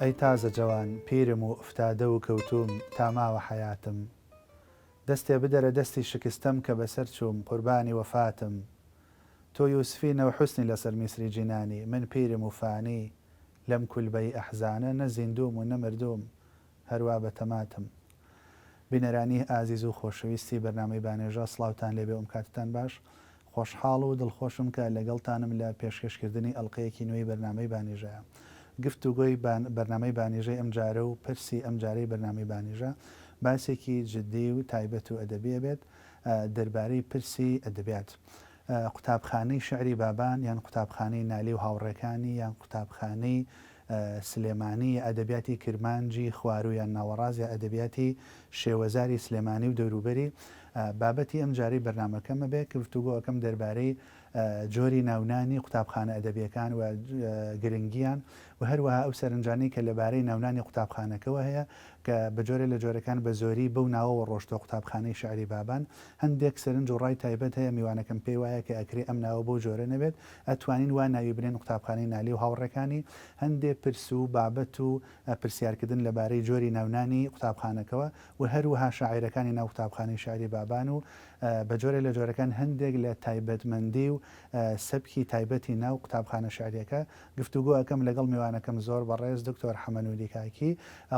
ئەی تازە جەوان پیرم و ئوفتادە و کەوتووم تا ماوە حەیاتم دەستێ بدەرە دەستی شکستەم کە بەسەر چووم قوربانی وەفاتم تۆ یوسفی نەو حوسنی لەسەر میسری جینانی من پیرم و فانی لەم کولبەی ئەحزانە نە زیندووم و نە مردووم هەروا بە تەماتم. بینەرانی ئازیز و خۆشەویستی بەرنامەی بانێژە سڵاوتان لێبێ ئوم کاتتان باش خۆشحاڵ و دڵخۆشم کە لەگەڵتانم لە پێشکەش کردنی ئەڵقەیەکی نوێی بەرنامەی بانیژەیە گفت و گۆی بەرنامەی بانیژەی ئەم جارە و پرسی ئەم جارەی بەرنامەی بانیژە باسێکی جدی و تایبەت و ئەدەبی ئەبێت دەربارەی پرسی ئەدەبیات قوتابخانەی شعری بابان یان قوتابخانەی نالی و هاوڕێکانی یان قوتابخانەی سلێمانی یا ئەدەبیاتی کرمانجی خواروو یان ناوەڕاست یا ئەدەبیاتی شێوەزاری سلێمانی و دەوروبەری بابەتی ئەم جارەی بەرنامەکەمە بێ گفتوگۆ ئەکەم دەربارەی جۆری ناونانی قوتابخانە ئەدەبیەکان و گرنگیان و هەروەها ئەو سەرنجانەی کە لەبارەی ناونانی قوتابخانەکەوە هەیە کە بە جۆرێ لە جۆرەکان بە زۆری بەو ناوەوە ڕۆشتووە قوتابخانەی شیعری بابان هەندێک سەرنج و ڕای تایبەت هەیە میوانەکەم پێی وایە کە ئەکرێ ئەم ناوە بەو جۆرە نەبێت ئەتوانین وا ناوی بنێن قوتابخانەی نالی و هاوڕێکانی هەندێ پرس و بابەت و پرسیارکردن لەبارەی جۆری ناونانی قوتابخانەکەوە و هەروەها شاعیرەکانی ناو قوتابخانەی شیعری بابان و بە جۆرێ لە جۆرەکان هەندێک لە تایبەتمەندی و سەبکی تایبەتی ناو قوتابخانە شیعریەکە گفتوگۆ ئەکەم لەگەڵ میوانەکەم زۆر بەڕێز دکتۆر حەمە نوری کاکی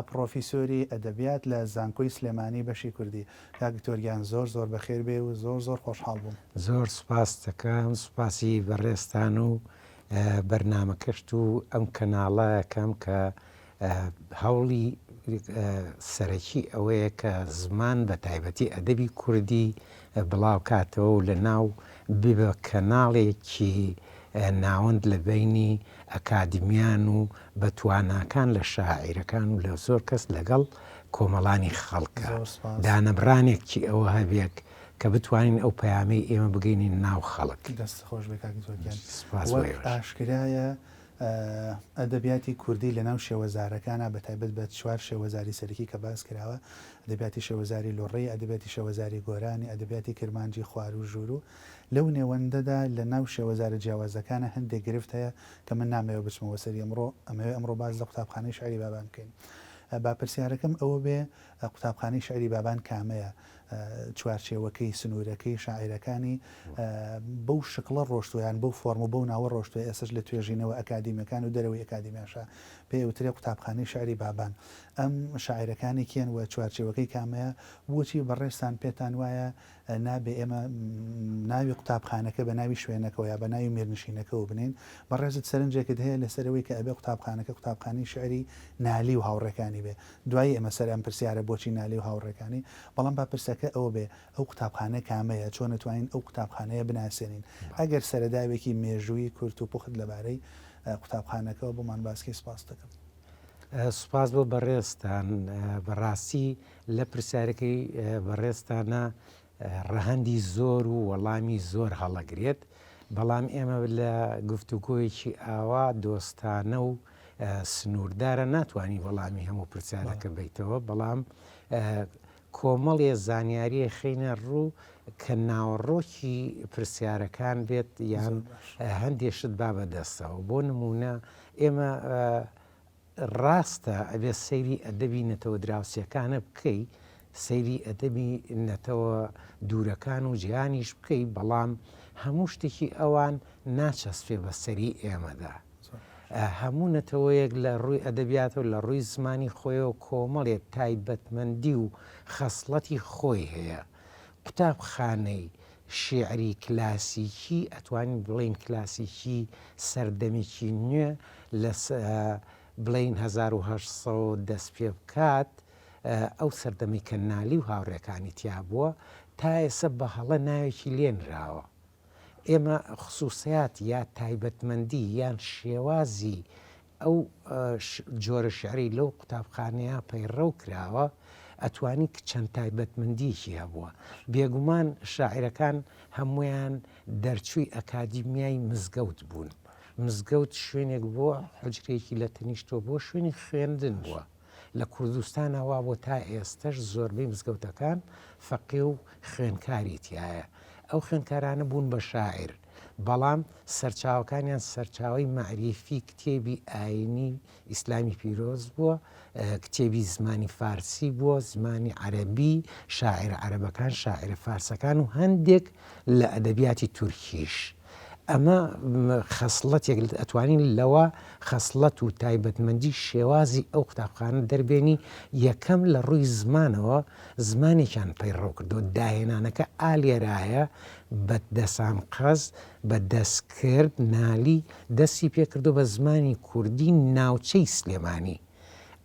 پڕۆفیسۆری ئەدەبیات لە زانکۆی سلێمانی بەشی کوردی. کاک دکتۆر گیان زۆر زۆر بەخێر بێی و زۆر زۆر خۆشحاڵ بووم. زۆر سوپاست دەکەم، سوپاسی بەڕێزتان و بەرنامەکەشت و ئەم کەناڵە ئەکەم کە هەوڵی سەرەکی ئەوەیە کە زمان بە تایبەتی ئەدەبی کوردی بڵاو کاتەوە و لە ناو ببە کەناڵێکی ناوەند لە بەینی ئەکادمیان و بە تواناکان لە شاعیرەکان و لە زۆر کەس لەگەڵ کۆمەڵانی خەڵکە دانەبڕانێکی ئەوە هەبێک کە بتوانین ئەو پەیامەی ئێمە بگەینین ناو خەڵک. دەست خۆش بێ کاک دکتۆر گیان. وەک ئاشکرایە ئەدەبیاتی کوردی لە ناو شێوەزارەکانا بە تایبەت بە چوار شێوەزاری سەرەکی کە باس کراوە، ئەدەبیاتی شێوەزاری لوڕی، ئەدەبیاتی شێوەزاری گۆرانی، ئەدەبیاتی کرمانجی خواروو و ژووروو. لەو نێوەندەدا لە ناو شێوەزارە جیاوازەکانا هەندێک گرفت هەیە کە من نامەوێ بچمەوە سەری ئەمڕۆ، ئەمەوێ ئەمڕۆ باس لە قوتابخانەی شیعری بابان بکەین. با پرسیارەکەم ئەوە بێ قوتابخانەی شیعری بابان کامەیە؟ چوارچێوەکەی، سنوورەکەی، شاعیرەکانی بەو شکڵە ڕۆشتووە یان بەو فۆرم و بەو ناوە ڕۆشتووە، ئێستەش لە توێژینەوە ئەکادیمییەکان و دەرەوەی ئەکادیمیاشا پێی ئەوترێ قوتابخانەی شیعری بابان. ئەم شاعیرەکانی کێن و چوارچێوەکەی کامەیە؟ بۆچی بەڕێزتان پێتان وایە نابێ ئێمە ناوی قوتابخانەکە بە ناوی شوێنەکەوە یا بە ناوی میرنشینەکەوە بنێین؟ بەڕێزت سەرنجێکت هەیە لەسەر ئەوەی کە ئەبێ قوتابخانەکە قوتابخانەی شیعری نالی و هاوڕێکانی بێ؟ دوایی ئێمە سەر ئەم پرسیارە بۆچی نالی و هاوڕێکانی، بەڵام با پرسەکە ئەوە بێ ئەو قوتابخانە کامەیە، چۆن ئەتوانین ئەو قوتابخانەیە بناسێنین؟ ئەگەر سەرەداوێکی مێژوویی کورت و پوخت لەبارەی قوتابخانەکەوە بۆمان باس کەی سوپاست دەکەم. سوپاس بۆ بەڕێزتان، بەڕاستی لە پرسیارەکەی بەڕێزتانا ڕەهەندی زۆر و وەڵامی زۆر هەڵەگرێت، بەڵام ئێمە لە گفتوگۆیەکی ئاوا دۆستانە و سنووردارە ناتوانین وەڵامی هەموو پرسیارەکە بەیتەوە، بەڵام کۆمەڵێ زانیاری خەینە ڕوو کە ناوەڕۆکی پرسیارەکان بێت یان هەندێ شت با بەدەستەوە. بۆ نموونە ئێمە ڕاستە ئەبێ سەیری ئەدەبی نەتەوە دراوسێکانە بکەی، سەیری ئەدەبی نەتەوە دوورەکان و جیهانیش بکەی، بەڵام هەموو شتێکی ئەوان ناچەسپێ بە سەری ئێمەدا. هەموو نەتەوەیەک لە ڕووی ئەدەبیاتەوە، لە ڕووی زمانی خۆیەوە کۆمەڵێک تایبەتمەندی و خەسڵەتی خۆی هەیە. قوتابخانەی شیعری کلاسیکی، ئەتوانین بڵێین کلاسیکی سەردەمێکی نوێ لە بڵێین 1800 دەست پێ بکات، ئەو سەردەمەی کە نالی و هاوڕێکانی تیا بووە، تا ئێسە بە هەڵە ناوێکی لێ نراوە. ئێمە خسووسیات یا تایبەتمەندی یان شێوازی ئەو جۆرە شیعرەی لەو قوتابخانەیە پەیڕەو کراوە، ئەتوانی ک چەند تایبەتمەندییەکی هەبووە. بێگومان شاعیرەکان هەموویان دەرچووی ئەکادیمیای مزگەوت بوون. مزگەوت شوێنێک بووە، حوجرەیەکی لە تەنیشتەوە بووە، شوێنی خوێندن بووە. لە کوردستانا وا بووە تا ئێستەش زۆربەی مزگەوتەکان فەقێ و خوێندکاری تیایە. ئەو خوێندکارانە بوون بە شاعیر. بەڵام سەرچاوەکانیان سەرچاوەی مەعریفی کتێبی ئاینی ئیسلامی پیرۆز بووە، کتێبی زمانی فارسی بووە، زمانی عەرەبی، شاعیرە عەرەبەکان، شاعیرە فارسەکان و هەندێک لە ئەدەبیاتی تورکیش. ئەمە خەسڵەتێک ئەتوانین لەوە خەسڵەت و تایبەتمەندی شێوازی ئەو قوتابخانە دەربێنی، یەکەم لە ڕووی زمانەوە زمانێکیان پەیڕەو کردووە، داهێنانەکە ئا لێرایە بە دەسانقەز، بە دەستکرد، نالی، دەستی پێکردووە بە زمانی کوردی ناوچەی سلێمانی.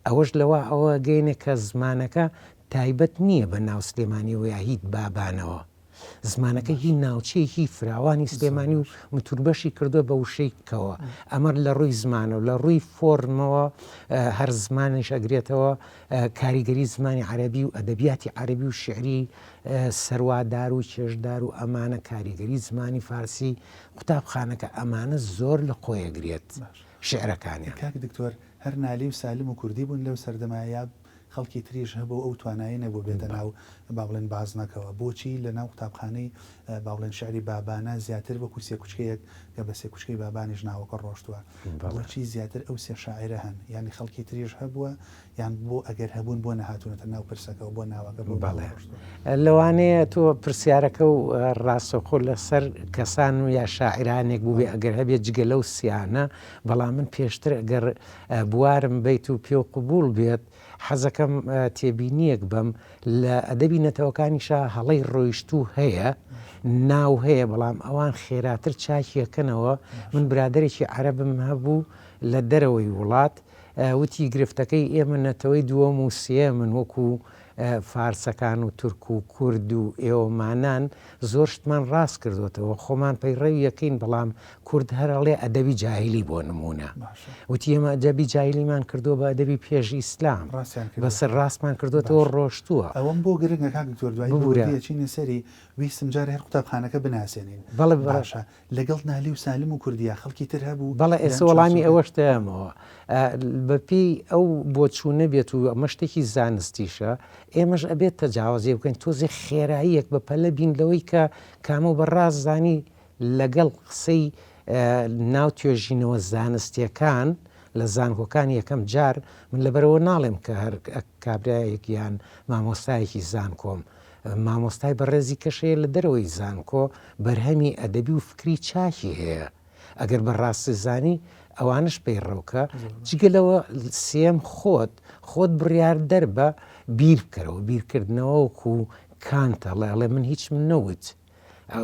ئەوەش لەوە ئەوە گەینێ کە زمانەکە تایبەت نییە بە ناو سلێمانیەوە یا هیت بابانەوە. زمانەکە هی ناوچەیەکی فراوانی سلێمانی و متوربەشی کردووە بە وشەی کەوە. ئەمە لە ڕووی زمانەوە، لە ڕووی فۆرمەوە هەر زمانیش ئەگرێتەوە کاریگەری زمانی عەرەبی و ئەدەبیاتی عەرەبی و شیعری سەروادار و چێژدار و ئەمانە کاریگەری زمانی فارسی قوتابخانەکە ئەمانە زۆر لە خۆیەگرێت شیعرەکانیان. کاک دکتۆر هەر نالی و سالم و کوردی بوون لەو سەردەمە یا خەڵکی تریش هەبوو ئەو توانایەی نەبوو بێتە ناو با بڵێن بازنەکەوە بۆچی لە ناو قوتابخانەی با بڵێن شیعری بابانە زیاتر وەکو سێکوچکەیەک کە بە سێکوچکەی بابانیش ناوەکە ڕۆشتووە بۆچی زیاتر ئەو سێ شاعیرە هەن یانی خەڵکی تریش هەبووە یان بۆ ئەگەر هەبوون بۆ نەهاتوونەتە ناو پرسەکەوە بۆ ناوەکە بۆ بەڵێ لەوانەیە تۆ پرسیارەکە و ڕاستەوخۆ لەسەر کەسان و یا شاعیرانێک بووبێ ئەگەر هەبێت جگە لەو سیانە بەڵام من پێشتر ئەگەر بوارم بیت و پێ و قبوڵ بێت حەزەکەم تێبینیەک بەم لە ئەدەبی نەتەوەکانیشا هەڵەی ڕۆیشتوو هەیە ناو هەیە بەڵام ئەوان خێراتر چاکیەکەنەوە من برادێکی عەرەبم هەبوو لە دەرەوەی وڵات وتی گرفتەکەی ئێمە نەتەوەی دووەم و سێیەمن وەکو فارسەکان و تورک و کورد و ئێوەمانان زۆر شتمان ڕاست کردۆتەوە خۆمان پەیڕەوی یەکەین بەڵام کورد هەر ئەڵێ ئەدەبی جاهیلی بۆ نموونە وتی ئێمە ئەدەبی جاهیلیمان کردووە بە ئەدەبی پێش ئیسلام بەسەر ڕاستمان کردۆتەوە ڕۆشتووە. ئەوەم بۆ گرنگە کاک دکتۆر دوایی ببورە. بە وردی ئەچینە سەری ویستم جارێ هەر قوتابخانەکە بناسێنین بەڵێ بەڵێ. باشە لەگەڵ نالی و سالم و کوردیا خەڵکی تر هەبوو بەڵێ لەم ئێستا وەڵامی چوارچێوەیە؟ ئەوەش دەیەمەوە. بەپێی ئەو بۆچوونە بێت و ئەمە شتێکی زانستیشە، ئێمەش ئەبێت تەجاوەزێ بکەین تۆزێ خێراییەک بە پەلە بین لەوەی کە کامۆ بە ڕاست زانی لەگەڵ قسەی ناو توێژینەوە زانستیەکان لە زانکۆکان یەکەم جار من لەبەرئەوە ناڵێم کە هەر کابرایەک یان مامۆستایەکی زانکۆم مامۆستای بەڕێزی کەش هەیە لە دەرەوەی زانکۆ بەرهەمی ئەدەبی و فکری چاکی هەیە ئەگەر بە ڕاستی زانی ئەوانش پەیڕەوکە جگە لەوە سێم خۆت خۆت بڕیار دەربە بیر بکەرەوە بیرکردنەوە وەکو کانت ئەڵێ ئەڵێ من هیچم نەوت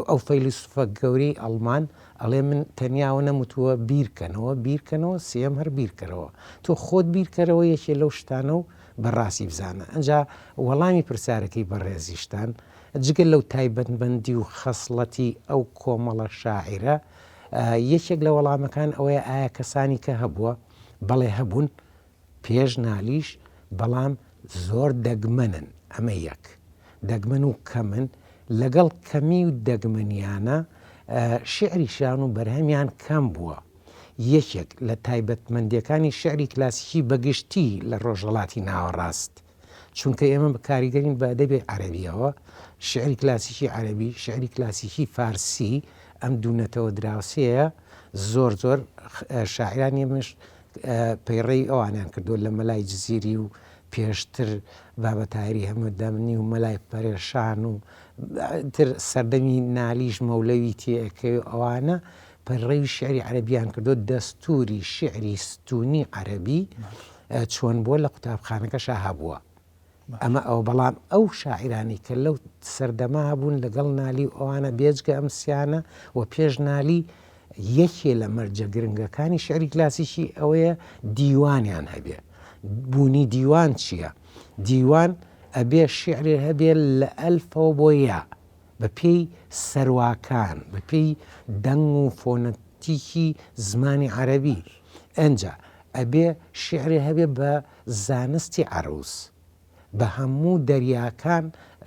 ئەو فەیلسوفە گەورەی ئەڵمان ئەڵێ من تەنیا ئەوە نەموتووە بیرکەنەوە، بیرکەنەوە، سێیەم هەر بیرکەرەوە. تۆ خۆت بیرکەرەوە یەکێ لەو شتانە و بە ڕاستی بزانە. ئەنجا وەڵامی پرسیارەکەی بەڕێزیشتان، جگە لەو تایبەتمەندی و خەسڵەتی ئەو کۆمەڵە شاعیرە، یەکێک لە وەڵامەکان ئەوەیە ئایا کەسانی کە هەبووە؟ بەڵێ هەبوون، پێش نالیش، بەڵام زۆر دەگمەنن، ئەمە یەک. دەگمەن و کەمن، لەگەڵ کەمی و دەگمەنییانە شیعریشیان و بەرهەمیان کەم بووە. یەکێک لە تایبەتمەندییەکانی شیعری کلاسیکی بە گشتی لە ڕۆژهەڵاتی ناوەڕاست، چونکە ئێمە کاریگەرین بە ئەدەبی عەرەبییەوە، شیعری کلاسیکی عەرەبی، شیعری کلاسیکی فارسی، ئەم دوو نەتەوە دراوسێیە زۆر زۆر شاعیرانی ئێمەش پەیڕەوی ئەوانیان کردووە لە مەلای جزیری و پێشتر بابە تاهیری هەمەدانی و مەلای پەرێشان و تر سەردەمی نالیش مەولەوی تێئەکەوێ ئەوانە پەیڕەوی شیعری عەرەبیان کردووە دەستووری شیعری ستوونی عەرەبی چۆن بووە لە قوتابخانەکەشا هەبووە. ئەمە ئەوە بەڵام ئەو شاعیرانەی کە لەو سەردەمە هەبوون لەگەڵ نالی و ئەوانە بێجگە ئەم سیانە و پێش نالی یەکێ لە مەرجە گرنگەکانی شعری کلاسیکی ئەوەیە دیوانیان هەبێ بوونی دیوان چییە؟ دیوان ئەبێ شعرێ هەبێ لە ئەلفەوە بۆ یا بە پێی سەرواکان بە پێی دەنگ و فۆنەتیکی زمانی عەرەبی ئەنجا ئەبێ شیعرێ هەبێ بە زانستی عەرووز بە هەموو دەریاکان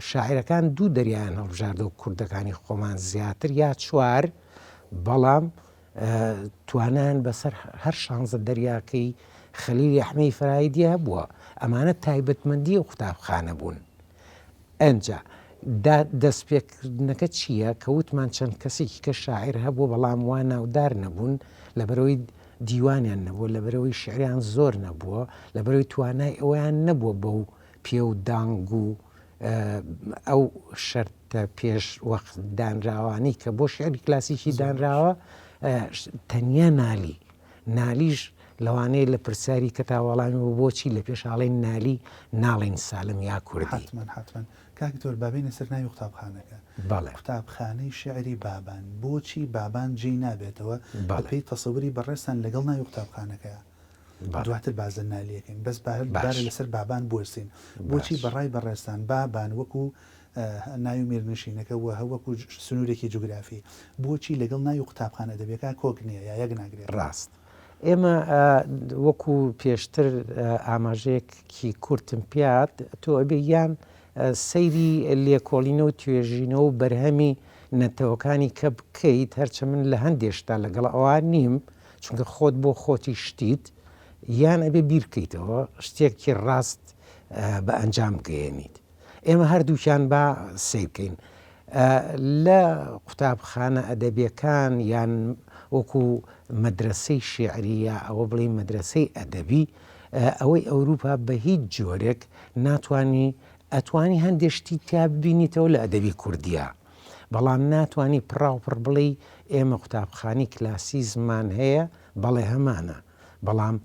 شاعیرەکان دوو دەریایان هەڵبژاردەوە کوردەکانی خۆمان زیاتر یا چوار بەڵام توانایان بەسەر هەر شانزە دەریاکەی خەلیلی ئەحمەی فەرایدی هەبووە ئەمانە تایبەتمەندی ئەو قوتابخانە بوون ئەنجا. دا دەستپێکردنەکە چییە؟ کە وتمان چەند کەسێکی کە شاعیر هەبوو بەڵام وا ناودار نەبوون لەبەرەوەی دیوانیان نەبووە، لەبەرئەوەی شیعریان زۆر نەبووە، لەبەرئەوەی توانای ئەوەیان نەبووە بەو پێ و دانگ و ئەو شەرتە پێش وەخت دانراوانەی کە بۆ شیعری کلاسیکی دانراوە تەنیا نالی نالیش لەوانەیە لە پرسیاری کە تا وەڵامی بۆ بۆچی لە پێش ئاڵێن نالی ناڵێن سالم یا کوردی. حەتمەن حەتمەن. کاک دکتۆر با بێینە سەر ناوی قوتابخانەکە. بەڵێ. قوتابخانەی شیعری بابان. بۆچی بابان جێی نابێتەوە بە بەڵێ. پێی تەسەوری بەڕێزتان لەگەڵ ناوی قوتابخانەکەیا؟ بەڵێ. دواتر باس لە نالی ئەکەین. بەس با باش. بارە لەسەر بابان بوەستین. بۆچی باش. بە ڕای بەڕێزتان بابان وەکوو ناوی میرنشینەکە و هە وەکوو سنوورێکی جوگرافی بۆچی لەگەڵ ناوی قوتابخانە ئەدەبیەکە کۆک نییە یا یەک ناگرێتەوە؟ ڕاست. ئێمە وەکو پێشتر ئاماژەیەکی کورتم پێات تۆ ئەبێ یان سەیری لێکۆڵینەوە و توێژینەوە و بەرهەمی نەتەوەکانی کە بکەیت هەرچە من لە هەندێ شتا لەگەڵ ئەوان نیم چونکە خۆت بۆ خۆتی شتیت یان ئەبێ بیر بکەیتەوە شتێکی ڕاست بە ئەنجام بگەیەنیت ئێمە هەردووکیان با سەیر بکەین لە قوتابخانە ئەدەبیەکان یان وەکو مەدرەسەی شیعری یا ئەوە بڵێین مەدرەسەی ئەدەبی ئەوەی ئەوروپا بە هیچ جۆرێک ناتوانی ئەتوانی هەندێ شتی تیا ببینیتەوە لە ئەدەبی کوردیا بەڵام ناتوانی پڕاوپڕ بڵێی ئێمە قوتابخانی کلاسیزممان هەیە بەڵێ هەمانە بەڵام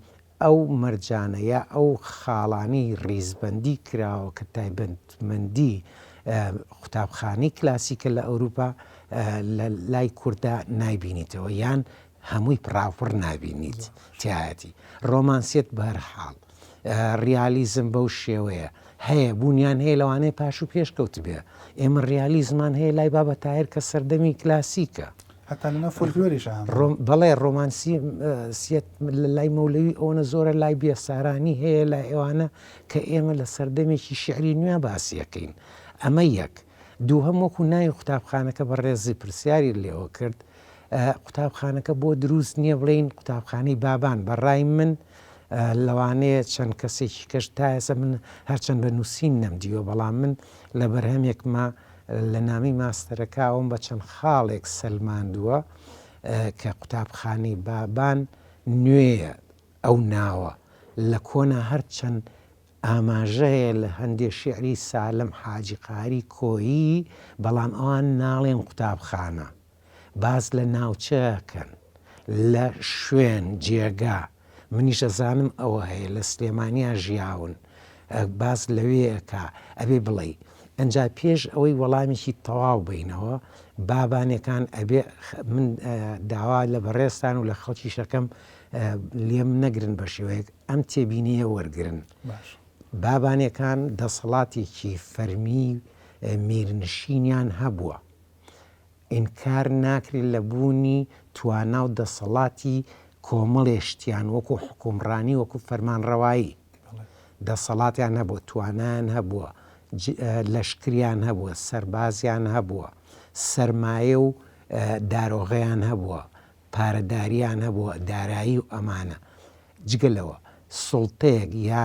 ئەو مەرجانە یا ئەو خاڵانەی ڕیزبەندی کراوە کە تایبەتمەندی قوتابخانەی کلاسیکە لە ئەوروپا لە لای کوردا نایبینیتەوە یان هەمووی پڕاوپڕ نابینیت تایەتی ڕۆمانسیەت بەهەرحاڵ ڕیالیزم بەو شێوەیە هەیە بوونیان هەیە لەوانەیە پاش و پێش کەوتبێ ئێمە ڕیالیزمان هەیە لای بابە تاهیر کە سەردەمی کلاسیکە. هەتا لەناو فۆلکلۆریشا هەموو. ڕۆم بەڵێ ڕۆمانسی سیەت لە لای مەولەوی ئەوەنە زۆرە لای بێسارانی هەیە لای ئەوانە کە ئێمە لە سەردەمێکی شیعری نوێ باسی ئەکەین ئەمە یەک دووهەم وەکوو ناوی قوتابخانەکە بەڕێزی پرسیاری لێوە کرد قوتابخانەکە بۆ دروست نییە بڵێین قوتابخانەی بابان بە ڕای من لەوانەیە چەند کەسێکی کەش تا ئێستا من هەرچەند بە نووسین نەمدیوە بەڵام من لە بەرهەمێکما لە نامی ماستەرەکە ئەوم بە چەند خاڵێک سەلماندووە کە قوتابخانەی بابان نوێیە ئەو ناوە لە کۆنا هەرچەند ئاماژە هەیە لە هەندێ شیعری سالم حاجی قاری کۆیی بەڵام ئەوان ناڵێن قوتابخانە باس لە ناوچە ئەکەن لە شوێن جێگا منیش ئەزانم ئەوە هەیە لە سلێمانیا ژیاون باس لەوێ ئەکا ئەبێ بڵێی ئەنجا پێش ئەوەی وەڵامێکی تەواو بینەوە بابانەکان ئەبێ من داوا لە بەڕێزتان و لە خەڵکیشەکەم لێم نەگرن بە شێوەیەک ئەم تێبینیە وەرگرن بابانەکان دەسەڵاتێکی فەرمی میرنشینیان هەبووە ئینکار ناکرێت لە بوونی توانا و دەسەڵاتی کۆمەڵێ شتیان وەکو حوکمڕانی وەکو فەرمانڕەوایی دەسەڵاتیان هەبووە، توانایان هەبووە، لەشکریان هەبووە، سەربازیان هەبووە، سەرمایە و دارۆغەیان هەبووە، پارەداریان هەبووە، دارایی و ئەمانە. جگە لەوە سوڵتەیەک یا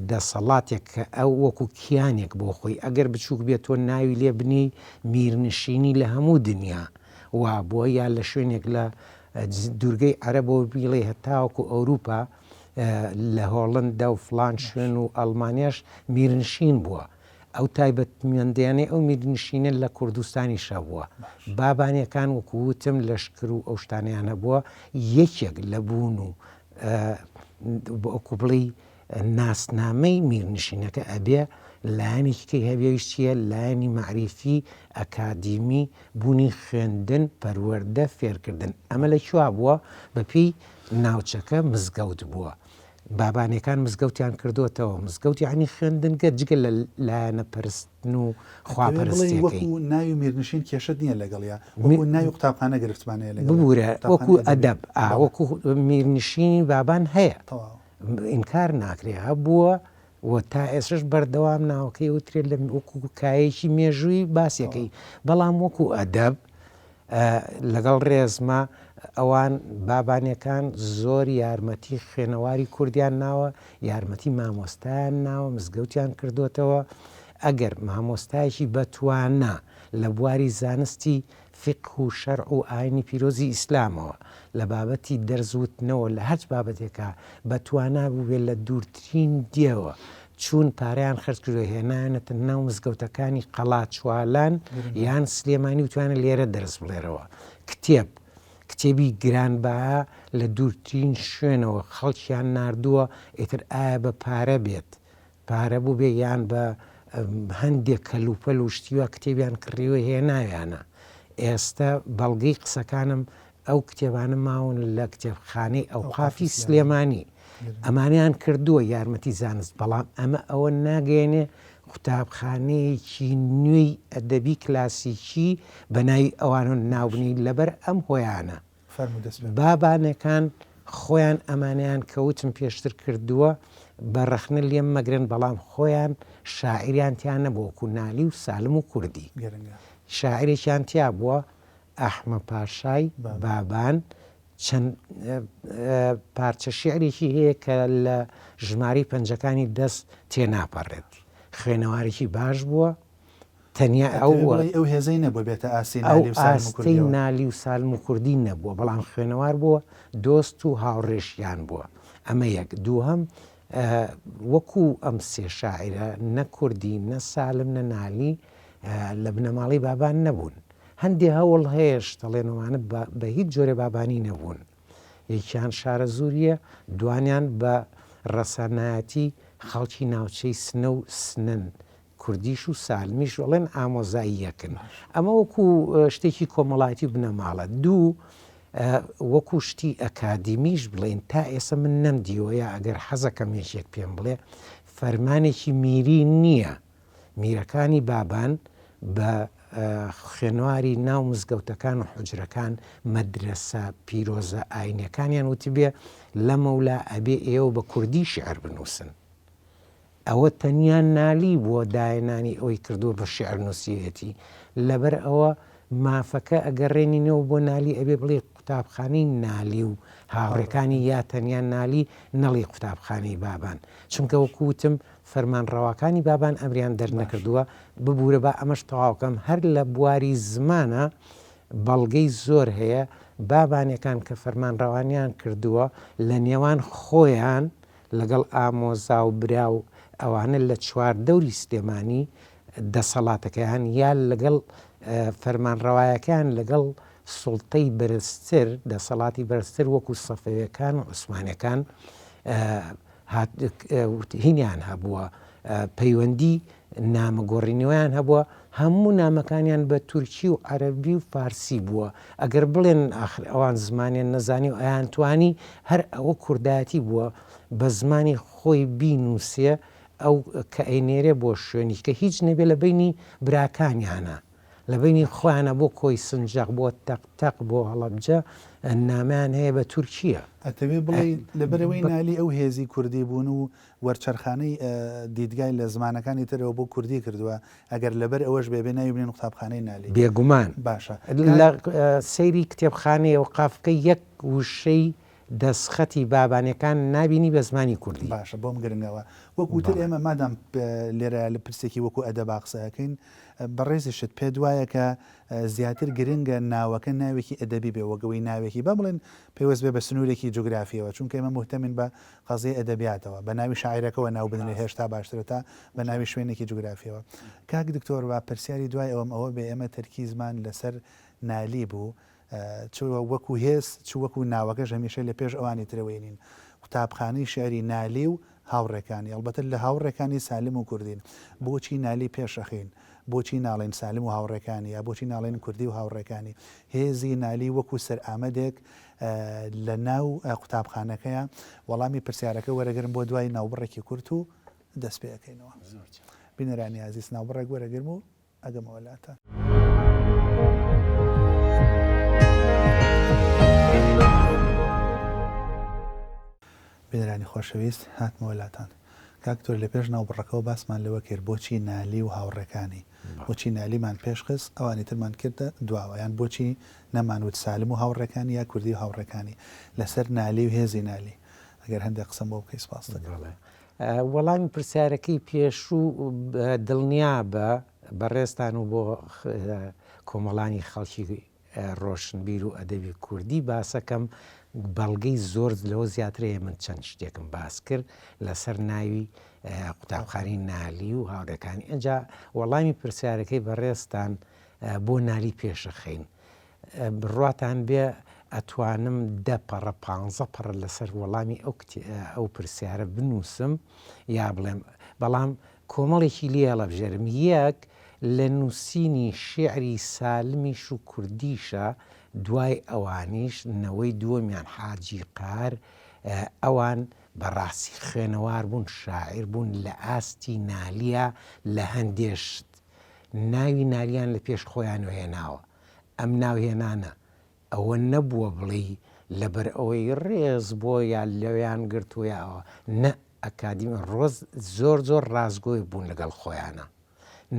دەسەڵاتێک کە ئەو وەکو کیانێک بۆ خۆی ئەگەر بچووک بێت تۆ ناوی لێ بنێی میرنشینی لە هەموو دنیا وابووە یا لە شوێنێک لە دوورگەی عەرەبەوە بیڵێ هەتاوەکو ئەوروپا لە هۆڵندا و فڵان شوێن و ئەڵمانیاش میرنشین بووە ئەو تایبەتمەندیانەی ئەو میرنشینە لە کوردستانیش هەبووە. بابانیەکان وەکو وتم لەشکر و ئەو شتانەیان هەبووە، یەکێک لە بوون و وەکو بڵێی ناسنامەی میرنشینەکە ئەبێ لایەنێکی کەی هەبێ ئەویش چییە؟ لایەنی مەعریفی، ئەکادیمی، بوونی خوێندن، پەروەردە، فێرکردن. ئەمە لە کوێ بووە؟ بەپێی ناوچەکە مزگەوت بووە. بابانیەکان مزگەوتیان کردۆتەوە، مزگەوت یەعنی خوێندنگە جگە لە لایەنە پەرستن و خوا ئەتەوێ بڵێی پەرستیەکەی. وەکو ناوی میرنشین کێشەت نییە لەگەڵیا، وەکو ناوی قوتابخانە گرفتمان هەیە لەگەڵیا، ببورە قوتابخانەی وەکو ئەدەبی. ئەدەب ئا بەڵێ. وەکو میرنشینی بابان هەیە تەواو. ئینکار ناکرێ هەبووە و تا ئێستەش بەردەوام ناوەکەی ئەوترێ لە وەکو کایەکی مێژووی باسیەکەی بەڵام وەکو ئەدەب لەگەڵ ڕێزما ئەوان بابانەکان زۆر یارمەتی خوێنەواری کوردیان ناوە یارمەتی مامۆستایان ناوە مزگەوتیان کردوتەوە. ئەگەر مامۆستایەکی بەتوانا لە بواری زانستی فیقه و شەرع و ئاینی پیرۆزی ئیسلامەوە، لە بابەتی دەرس وتنەوە لە هەرچ بابەتێکا بەتوانا بووبێ لە دوورترین دێوە چوون پارەیان خەرج کردووە هێنایانەتە ناو مزگەوتەکانی قەڵاچوالان یان سلێمانی وتویانە لێرە دەرس بڵێرەوە کتێب کتێبی گرانبەها لە دوورترین شوێنەوە خەڵکیان ناردووە ئیتر ئایا بە پارە بێت پارە بووبێ یان بە هەندێک کەلوپەل و شتی وا کتێبیان کڕیوە هێناویانە ئێستە بەڵگەی قسەکانم ئەو کتێبانە ماون لە کتێبخانەی ئەوقافی سلێمانی ئەمانیان کردووە یارمەتی زانست بەڵام ئەمە ئەوە ناگەیەنێ قوتابخانەیەکی نوێی ئەدەبی کلاسیکی بە ناوی ئەوانەوە ناوبنێی لەبەر ئەم هۆیانە فەرموو دەست پێ بکە. بابانەکان خۆیان ئەمانەیان کە وتم پێشتر کردووە بە ڕەخنە لێم مەگرن بەڵام خۆیان شاعیریان تیا نەبووە وەکو نالی و سالم و کوردی گرنگە. شاعیرێکیان تیا بووە ئەحمە پاشای بابان چەند پارچە شیعرێکی هەیە کە لە ژمارەی پەنجەکانی دەست تێناپەڕێت خوێنەوارێکی باش بووە تەنیا ئەو ئەو هێزەی نەبووە بێتە ئاستی نالی و سالم و کوردیەوە. ئەو ئاستەی نالی و سالم و کوردی نەبووە، بەڵام خوێنەوار بووە، دۆست و هاوڕێشیان بووە. ئەمە یەک. دووهەم، وەکوو ئەم سێ شاعیرە نە کوردی، نە سالم، نە نالی لە بنەماڵەی بابان نەبوون. هەندێ هەوڵ هەیە شتەڵێن ئەوانە بە هیچ جۆرێ بابانی نەبوون. یەکیان شارەزوورییە، دوانیان بە ڕەسەنایەتی خەڵکی ناوچەی سنە و سنەن. کوردیش و سالمیش ئەڵێن ئامۆزای یەکن. ئەمە وەکو شتێکی کۆمەڵایەتی و بنەماڵە. دوو، وەکو شتی ئەکادیمیش بڵێین تا ئێستا من نەمدیوە یا ئەگەر حەزەکەم یەکێک پێم بڵێ فەرمانێکی میری نییە میرەکانی بابان بە خوێنواری ناو مزگەوتەکان و حوجرەکان مەدرەسە پیرۆزە ئاینیەکانیان وتبێ لەمەولا ئەبێ ئێوە بە کوردی شیعر بنووسن. ئەوە تەنیا نالی بووە داهێنانی ئەوەی کردووە بە شیعر نووسیویەتی، لەبەر ئەوە مافەکە ئەگەڕێنینەوە بۆ نالی ئەبێ بڵێی قوتابخانەی نالی و هاوڕێکانی یا تەنیا نالی نەڵێی قوتابخانەی بابان چونکە وەکو وتم فەرمانڕەواکانی بابان ئەمریان دەرنەکردووە، ببورە با ئەمەش تەواو کەم هەر لە بواری زمانا بەڵگەی زۆر هەیە بابانەکان کە فەرمانڕەوانیان کردووە لە نێوان خۆیان لەگەڵ ئامۆزا و برا و ئەوانە لە چواردەوری سلێمانی دەسەڵاتەکەیان یا لەگەڵ فەرمانڕەوایەکەیان لەگەڵ سوڵتەی بەرزتر دەسەڵاتی بەرزتر وەکو سەفەویەکان و عوسمانەکان هینیان هەبووە پەیوەندی نامە گۆڕینەوەیان هەبووە، هەموو نامەکانیان بە تورکی و عەرەبی و فارسی بووە، ئەگەر بڵێن ئاخر ئەوان زمانیان نەزانی و ئەیانتوانی هەر ئەوە کوردایەتی بووە بە زمانی خۆی بینووسێ ئەو کە ئەینێرێ بۆ شوێنی کە هیچ نەبێ لە بەینی براکانیانە لە بەینی خۆیانە بۆ کۆی سنجەق بۆ تەق تەق بۆ هەڵەبجە نامەیان هەیە بە تورکییە. ئەتەوێ بڵێی لەبەرئەوەی نالی ئەو هێزی کوردی بوون و وەرچەرخانی دیدگای لە زمانەکانی ترەوە بۆ کوردی کردووە، ئەگەر لەبەر ئەوەش بێ، بێ ناوی بنێن قوتابخانەی نالی. بێگومان. باشە. لە سەیری کتێبخانەی ئەوقاف بکە یەک وشەی دەستخەتی بابانەکان نابینی بە زمانی کوردی. باشە بۆم گرنگەوە. وەکو تر ئێمە مادام لێرە لە پرسێکی وەکو ئەدەبا قسە ئەکەین، بەڕێزیشت پێت وایە کە زیاتر گرنگە ناوەکە ناوێکی ئەدەبی بێ وەک ئەوەی ناوێکی با بڵێن پەیوەست بێ بە سنوورێکی جوگرافییەوە، چونکە ئێمە موهتەمین بە قەزیەی ئەدەبیاتەوە، بە ناوی شاعیرەکەوە ناو بنرێ هێشتا باشترە تا بە ناوی شوێنێکی جوگرافیەوە. کاک دکتۆر با پرسیاری دوای ئەوەم ئەوە بێ ئێمە تەرکیزمان لەسەر نالی بوو چ وەکو هێز چ وەکو ناوەکەش هەمیشە لە پێش ئەوانی ترەوەی نین. قوتابخانەی شیعری نالی و هاوڕێکانی، ئەڵبەتە لە هاوڕێکانی سالم و کوردین. بۆچی نالی پێش ئەخەین؟ بۆچی ناڵێین سالم و هاوڕێکانی یا بۆچی ناڵێین کوردی و هاوڕێکانی؟ هێزی نالی وەکو سەرئامەدێک لە ناو قوتابخانەکەیە؟ وەڵامی پرسیارەکە وەرەگرم بۆ دوای ناوبڕێکی کورت و دەست پێ ئەکەینەوە. بینەرانی ئازیز ناوبڕێک وەرەگرم و ئەگەمەوە لاتان. بینەرانی خۆشەویست هاتمەوە لاتان. کاک دکتۆر لە پێش ناوبڕەکەوە باسمان لەوە کرد بۆچی نالی و هاوڕێکانی، بۆچی نالیمان پێش خست ئەوانی ترمان کردە دواوە یان بۆچی نەمان وت سالم و هاوڕێکانی یا کوردی و هاوڕێکانی لەسەر نالی و هێزی نالی ئەگەر هەندێک قسەم بۆ بکەی سپاست دەکەم. بەڵێ. وەڵامی پرسیارەکەی پێشوو دڵنیابە بەڕێزتان و بۆ کۆمەڵانی خەڵکی ڕۆشنبیر و ئەدەبی کوردی باسەکەم بەڵگەی زۆر لەوە زیاتر هەیە من چەند شتێکم باس کرد لەسەر ناوی قوتابخانەی نالی و هاوڕێکانی ئەجا وەڵامی پرسیارەکەی بەڕێزتان بۆ نالی پێشەخەین بڕواتان بێ ئەتوانم دە پەڕە پانزە پەڕە لەسەر وەڵامی ئەو ئەو پرسیارە بنووسم یا بڵێم بەڵام کۆمەڵێکی لێ هەڵەبژێرم یەک لە نووسینی شیعری سالمیش و کوردیشە دوای ئەوانیش نەوەی دووەمیان حاجی قار ئەوان بەڕاستی خوێنەوار بوون شاعیر بوون لە ئاستی نالیە لە هەندێ شت ناوی نالیان لە پێش خۆیانەوە هێناوە ئەم ناوهێنانە ئەوە نەبووە بڵێی لەبەر ئەوەی ڕێز بۆ یا لەوێیان گرتووە یا ئەوە، نە، ئەکادیمی ڕۆز زۆر زۆر ڕاستگۆی بوون لەگەڵ خۆیانا.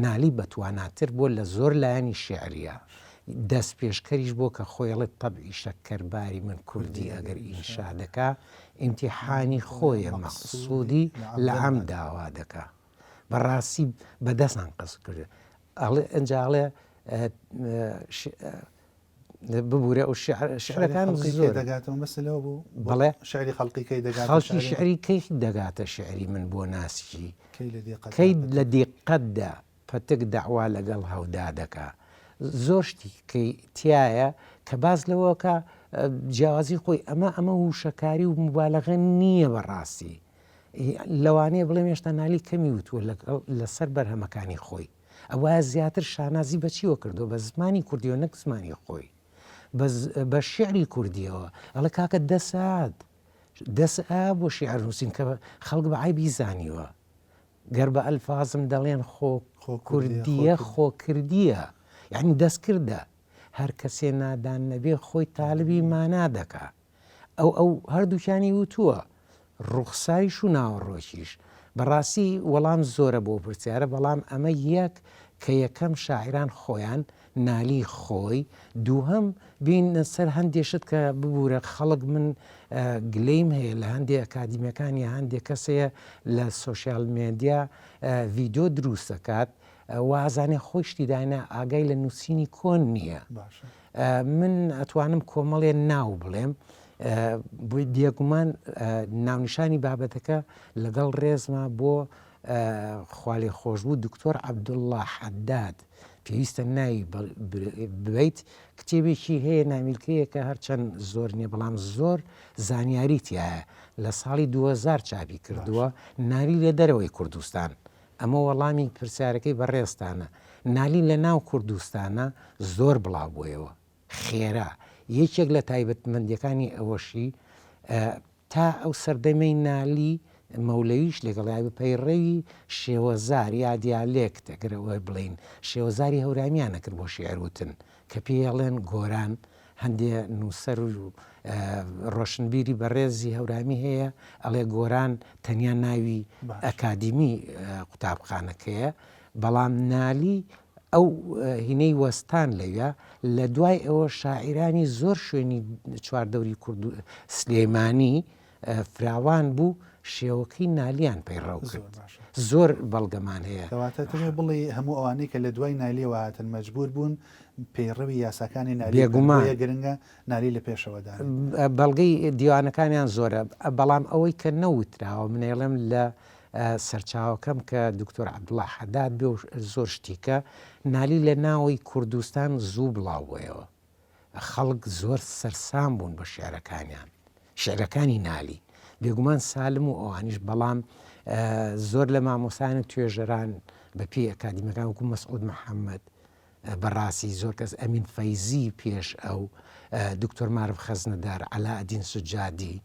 نالی بەتواناتر بووە لە زۆر لایەنی شیعرییا. دەستپێشکەریش بووە کە خۆی ئەڵێ تەبعی شەککەرباری من کوردی ئەگەر ئینشا دەکا ئیمتیحانی خۆیە مەقسوودی لە عەمدا وا دەکا. بەڕاستی بە دەستان قەسد کردووە. ئەڵێ ئینجا ئەڵێ ببورە ئەو شعرەکان زۆر دەگاتەوە بەس لەوە بوو بەڵێ شعری خەڵقی کەی دەگات خەڵکی شعری کەی دەگاتە شعری من بۆ ناسکی کەی لە دیقەتدا پەتک داوا لەگەڵ هەودا دەکا زۆر شتی کەی تایە کە باز لەوەکە جیاوازی خۆی ئەمە ئەمە وشەکاری و مبالغە نییە بەڕاستی لەوانەیە بڵێم هێشتا نالی کەمی وتووە لەسەر بەرهەمەکانی خۆی ئەوایە زیاتر شانازی بە چیوە کردووە بە زمانی کوردیەوە نەک زمانی خۆی بە شیعری کوردیەوە ئەڵێ کاکە دە سات دە سا بۆ شیعر نووسین کە خەڵک بە عیبی زانیوە گەر بە ئەلفازم دەڵێن خۆ کوردیە خۆ کردیە یعنی دەستکردە هەر کەسێ نادان نەبێ خۆی تالبی مانا دەکا ئەو ئەو هەردووکیانی وتووە، ڕوخساریش و ناوەڕۆکیش. بەڕاستی وەڵام زۆرە بۆ پرسیارە، بەڵام ئەمە یەک کە یەکەم شاعیران خۆیان، نالی خۆی، دووهەم بێینە سەر هەندێ شت کە ببوورە خەڵک من گلەیم هەیە لە هەندێ ئەکادیمیەکان یا هەندێ کەس هەیە لە سۆشیال مێدیا ڤیدیۆ دروست دەکات وازانێ خۆی شتی داینا ئاگای لە نووسینی کۆن نییە. من ئەتوانم کۆمەڵێ ناو بڵێم بێگومان ناونیشانی بابەتەکە لەگەڵ ڕێزما بۆ خوالێ خۆشبوو دکتۆر عەبدوڵڵا حەداد پێویستە ناوی ببیت کتێبێکی هەیە نامیلکەیەکە هەرچەند زۆر نییە بەڵام زۆر زانیاری تایە لە ساڵی 2000 چاپی کردووە ناوی لە دەرەوەی کوردستان ئەمە وەڵامی پرسیارەکەی بەڕێزتانە. نالی لە ناو کوردستانا زۆر بڵاو بۆیەوە. خێرا. یەکێک لە تایبەتمەندیەکانی ئەوەشی تا ئەو سەردەمەی نالی مەولەویش لەگەڵیا بوو پەیڕەوی شێوەزار یا دیالێکت ئەگەر ئەوە بڵێین شێوەزاری هەورامیان ئەکرد بۆ شیعر وتن کە پێی ئەڵێن گۆران هەندێ نووسەر و ڕۆشنبیری بەڕێزی هەورامی هەیە ئەڵێ گۆران تەنیا ناوی ئەکادیمی قوتابخانەکەیە بەڵام نالی ئەو هینەی وەستان لەویا لە دوای ئەوە شاعیرانی زۆر شوێنی چواردەوری کورد سلێمانی فراوان بوو شێوەکەی نالیان پەیڕەو کرد زۆر بەڵگەمان هەیە. کەواتە تۆ بڵێی هەموو ئەوانەی کە لە دوای نالیەوە هاتن مەجبوور بوون پەیڕەوی یاساکانی نالی بکەن بێگومان. بۆیە گرنگە نالی لە پێشەوە دانێن. بەڵگەی دیوانەکانیان زۆرە بەڵام ئەوەی کە نەوتراوە من ئەیڵێم لە سەرچاوەکەم کە دکتۆر عەبدوڵا حەداد بێ و زۆر شتی کە نالی لە ناوەی کوردستان زوو بڵاو بۆیەوە. خەڵک زۆر سەرسام بوون بە شیعرەکانیان، شیعرەکانی نالی، بێگومان سالم و ئەوانیش، بەڵام زۆر لە مامۆستایان و توێژەران بە پێی ئەکادیمەکان وەکو مەسعود محەممەد، بەڕاستی زۆر کەس ئەمین فەیزی پێش ئەو، دکتۆر مارف خەزنەدار، عەلائەدین سوجادی،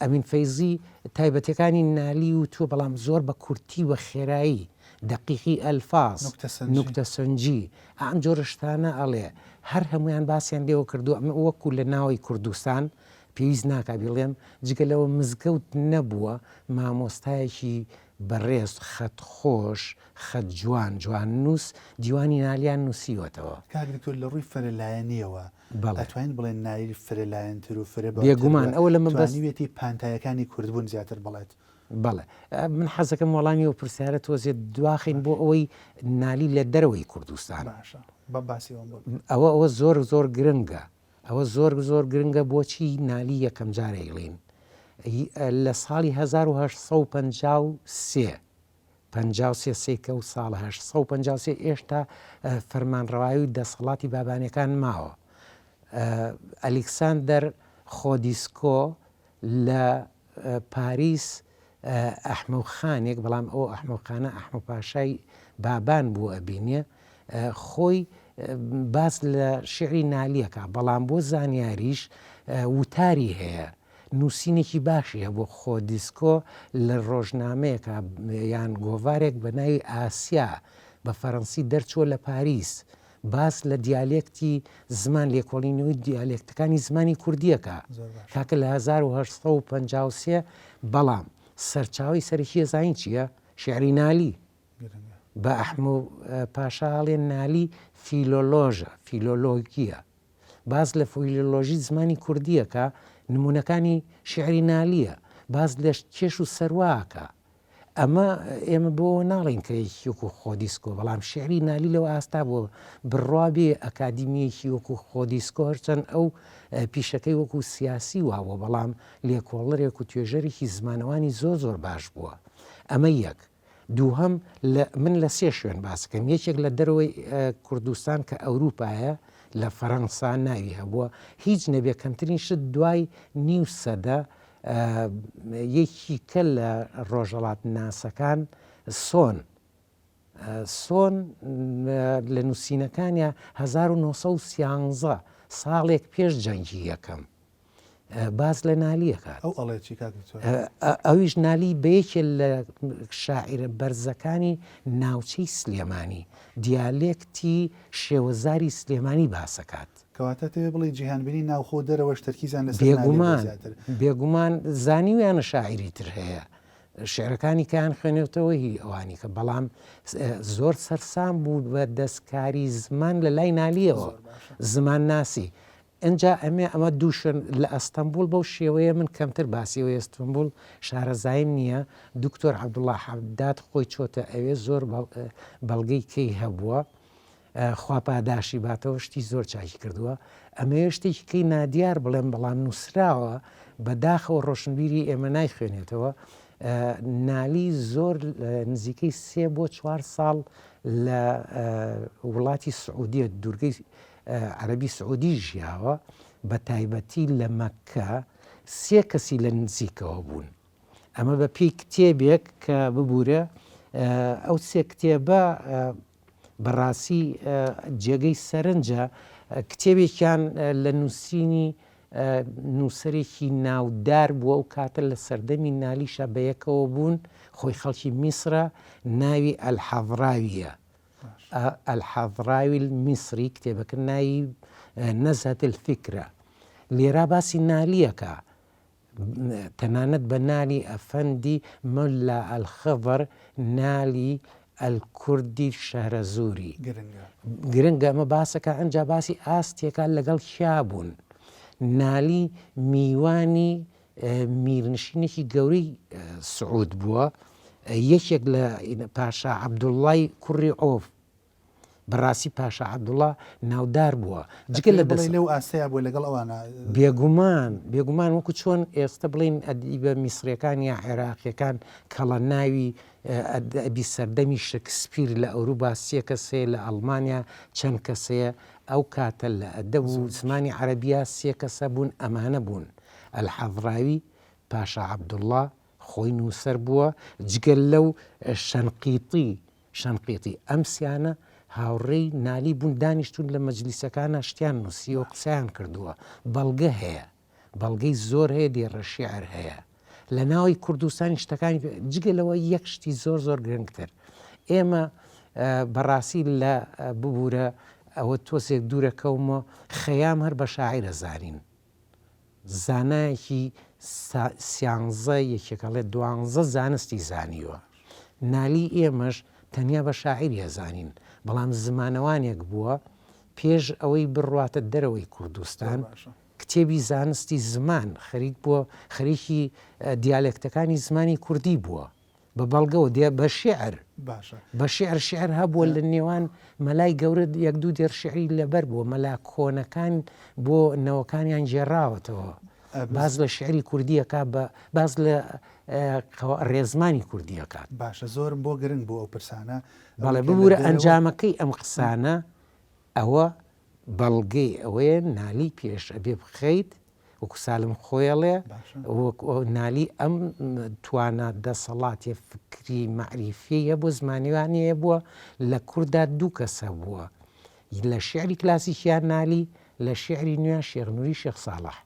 ئەمین فەیزی تایبەتیەکانی نالی وتووە بەڵام زۆر بە کورتی و خێرایی، دەقیقی ئەلفاز، نوکتە سەنجی، ئەم جۆرە شتانە ئەڵێ، هەر هەموویان باسیان لێوە کردووە، ئەمە وەکو لە ناوەی کوردستان پێویست ناکا بیڵێم، جگە لەوە مزگەوت نەبووە مامۆستایەکی بەڕێز خەت خۆش، خەت جوان، جواننووس دیوانی نالیان نووسیوەتەوە. کاک دکتۆر لە ڕووی فرەلایەنییەوە بەڵێ. ئەتوانین بڵێین نالی فرەلایەنتر و فرە باوتر بێگومان بووە، ئەوە لە مەبەست. توانیویەتی پانتایەکانی کوردبوون زیاتر بڵێت. بەڵێ من حەزەکەم وەڵامی ئەو پرسیارە تۆزێ دواخین بۆ ئەوەی نالی لە دەرەوەی کوردستان. باشە بە باسی ئەوەم بۆ بکە. ئەوە ئەوە زۆر زۆر گرنگە ئەوە زۆر زۆر گرنگە بۆچی نالی یەکەم جار ئەیڵین لە ساڵی 1853 53 سەیرکە و ساڵ 853 ئێشتا فەرمانڕەوایی و دەسەڵاتی بابانەکان ماوە ئەلیکساندەر خۆدیسکۆ لە پاریس ئەحمەو خانێک، بەڵام ئەو ئەحمەو خانە ئەحمەو پاشای بابان بوو ئەبینێ، خۆی باس لە شیعری نالی ئەکا، بەڵام بۆ زانیاریش وتاری هەیە، نووسینێکی باشی هەبوو، خۆدیسکۆ لە ڕۆژنامەیەکا یان گۆڤارێک بە ناوی ئاسیا بە فەرەنسی دەرچووە لە پاریس، باس لە دیالێکتی زمان، لێکۆڵینەوەی دیالێکتەکانی زمانی کوردییەکە کاکە لە 1853، بەڵام سەرچاوەی سەرەکی ئەزانین چییە؟ شیعری نالی. بە ئەحمەو پاشا ئەڵێن نالی فیلۆلۆژە، فیلۆلۆگییە. باس لە فیلۆلۆژی زمانی کوردییەکە، نموونەکانی شیعری نالییە. باس لە کێش و سەروا ئەکا. ئەمە ئێمە بۆ ئەوە ناڵێین کە یەکی وەکو خۆدیسکۆ، بەڵام شیعری نالی لەو ئاستا بووە بڕوا بێ ئەکادیمییەکی وەکو خۆدیسکۆ هەرچەند ئەو پیشەکەی وەکو سیاسی وابووە بەڵام لێکۆڵەرێک و توێژەرێکی زمانەوانی زۆر زۆر باش بووە. ئەمە یەک. دووهەم لە من لە سێ شوێن باس کەم یەکێک لە دەرەوەی کوردستان کە ئەوروپایە لە فەرەنسا ناوی هەبووە هیچ نەبێ کەمترین شت دوای نیو سەدە یەکیکە لە ڕۆژەڵاتناسەکان سۆن سۆن لە نووسینەکانیا 1913 ساڵێک پێش جەنگی یەکەم باس لە نالی ئەکات. ئەو ئەڵێ چی کاک دکتۆر؟ ئەویش نالی بە یەکێ لە شاعیرە بەرزەکانی ناوچەی سلێمانی، دیالێکتی شێوەزاری سلێمانی باس ئەکات. کەواتە ئەتەوێ بڵێی جیهانبینی ناوخۆ و دەرەوەش تەرکیزیان لەسەر نالی بووە بێگومان، زیاتر. بێگومان زانیویانە شاعیری تر هەیە، شیعرەکانی کەیان خوێنێتەوە هی ئەوانی کە، بەڵام زۆر سەرسام بوو بە دەستکاری زمان لە لای نالییەوە، زۆر باشە. زمانناسی. ئنجا ئەمێ ئەمە دوو شوێن لە ئەستەنبوڵ بەو شێوەیە من کەمتر باسی ئەوەی ئەستەنبوڵ شارەزاییم نییە دکتۆر عەبدوڵا حەداد خۆی چۆتە ئەوێ زۆر بەڵگەی کەی هەبووە خوا پاداشی باتەوە شتی زۆر چاکی کردووە ئەمەوێ شتێکی کەی نادیار بڵێم بەڵام نووسراوە بەداخەوە ڕۆشنبیری ئێمە نایخوێنێتەوە نالی زۆر نزیکەی سێ بۆ چوار ساڵ لە وڵاتی سعودیە دوورگەی عەرەبی سعودی ژیاوە، بە تایبەتی لە مەککە، سێ کەسی لە نزیکەوە بوون. ئەمە بە پێی کتێبێک کە ببورە ئەو سێ کتێبە بەڕاستی جێگەی سەرنجە، کتێبێکیان لە نووسینی نووسەرێکی ناودار بووە ئەو کاتە لە سەردەمی نالیشا بەیەکەوە بوون، خۆی خەڵکی میسرە، ناوی ئەلحەضراوییە. الحضراوی المیسری کتێبەکە ناوی نزهە الفکرە لێرا باسی نالیەکە تەنانەت بە نالی ئەفەندی ملا الخضر نالی الکوردی شەهرەزوری گرنگە ئەمە باسەکە ئەنجا باسی ئاستێکە لەگەڵ کیا بوون نالی میوانی میرنشینێکی گەورەی سعود بووە، یەکێک لە پاشا عەبدوڵڵای کوڕی عۆف، بەڕاستی پاشا عەبدوڵڵا ناودار بووە، جگە لە دەس. لەو ئاستەیا بووە لەگەڵ ئەوانە. بێگومان، بێگومان وەکو چۆن ئێستە بڵێین ئەدیبە میسرییەکان یا عێراقییەکان کەڵە ناوی ئەدەبی سەردەمی شکسپیر لە ئەوروبا سێ کەس هەیە، لە ئەڵمانیا چەند کەس هەیە، ئەو کاتە لە ئەدەب و زمانی عەرەبیا سێ کەس هەبوون، ئەمانە بوون. الحضراوی، پاشا عەبدوڵڵا خۆی نووسەر بووە، جگە لەو شەنقیطی، شەنقیطی، ئەم سیانە هاوڕێی نالی بوون دانیشتوون لە مەجلیسەکانا شتیان نووسیوە قسەیان کردووە، بەڵگە هەیە، بەڵگەی زۆر هەیە دێڕە شیعر هەیە. لە ناوی کوردستانی شتەکانی جگە لەوە یەک شتی زۆر زۆر گرنگتر ئێمە بەڕاستی لە ببوورە ئەوە تۆزێک دوورەکەومەوە خەیام هەر بە شاعیرە زانین زانایەکی سیانزە یەکێک ئەڵێ دوانزە زانستی زانیوە. نالی ئێمەش تەنیا بە شاعیری ئەزانین، بەڵام زمانەوانێک بووە پێش ئەوەی بڕواتە دەرەوەی کوردستان. کتێبی زانستی زمان خەریک بووە خەریکی دیالێکتەکانی زمانی کوردی بووە بە بەڵگەوە دێ بە شیعر باشە. بە شیعر شیعر هەبووە لە نێوان مەلای گەورە یەک دوو دێڕ شیعری لەبەر بووە مەلا کۆنەکان بۆ نەوەکانیان گێڕاوەتەوە باس لە شیعری کوردی ئەکا بە باس لە ڕێزمانی کوردی ئەکات. باشە زۆرم بۆ گرنگ بوو ئەو پرسانە. بەڵێ ببورە ئەنجامەکەی ئەم قسانە ئەوە بەڵگەی ئەوەیە نالی پێش ئەبێ بخەیت وەکو سالم خۆی ئەڵێ نالی ئەم توانا دەسەڵاتێ فکری مەعریفیەی هەبووە زمانیوانی هەبووە لە کوردا دوو کەس هەبووە لە شیعری کلاسیکیان نالی لە شیعری نوێ شێخ نوری شێخ ساڵح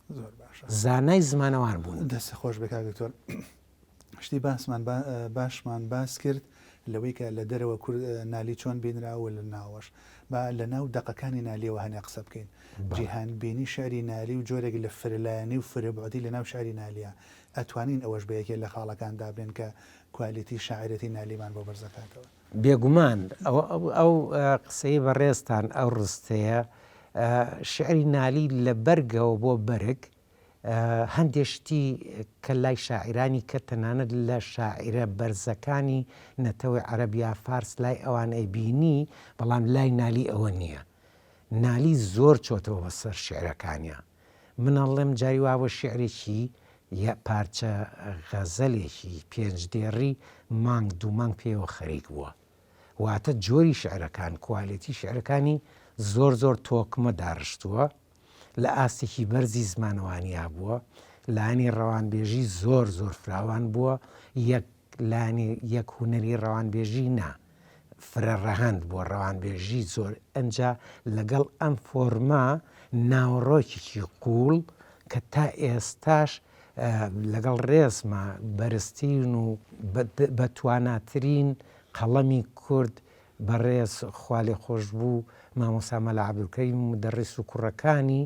زانای زمانەوان بوون. دەست خۆش بێ کاک دکتۆر. شتی باسمان باشمان باس کرد لەوەی کە لە دەرەوە کورد نالی چۆن بینرا و لە ناوەش با لە ناو دەقەکانی نالیەوە هەنێ قسە بکەین جیهان بینی شعری نالی و جۆرێک لە فرەلایەنی و فرەبعدی لە ناو شعری نالیا ئەتوانین ئەوەش بە یەکێ لە خاڵەکان دابنێن کە کوالیتی شاعرێتی نالیمان بۆ بەرزەکاتەوە. بێگومان ئەو قسەی بەڕێزتان ئەو ڕستەیە شعری نالی لە بەرگەوە بۆ بەرگ هەندێ شتی کە لای شاعیرانی کە تەنانەت لە شاعیرە بەرزەکانی نەتەوەی عەرەب یا فارس لای ئەوان ئەیبینی بەڵام لای نالی ئەوە نییە. نالی زۆر چۆتەوە بە سەر شیعرەکانیا. من ئەڵێم جاری وابووە شیعرێکی یا پارچە غەزەلێکی پێنج دێڕی مانگ دوو مانگ پێیەوە خەریک بووە. واتە جۆری شیعرەکان، کوالێتی شیعرەکانی زۆر زۆر تۆکمە داڕشتووە. لە ئاستێکی بەرزی زمانەوانیا بووە، لایەنی ڕەوانبێژی زۆر زۆر فراوان بووە، یەک لایەنی یەک هونەری ڕەوانبێژی نا، فرە ڕەهەند بووە ڕەوانبێژی زۆر، ئەنجا لەگەڵ ئەم فۆرمە ناوەڕۆکێکی قووڵ کە تا ئێستاش لەگەڵ ڕێزما بەرزترین و بەتواناترین قەڵەمی کورد بەڕێز خوالێخۆشبوو مامۆستا مەلا عەبدولکەریم مودەڕیس و کوڕەکانی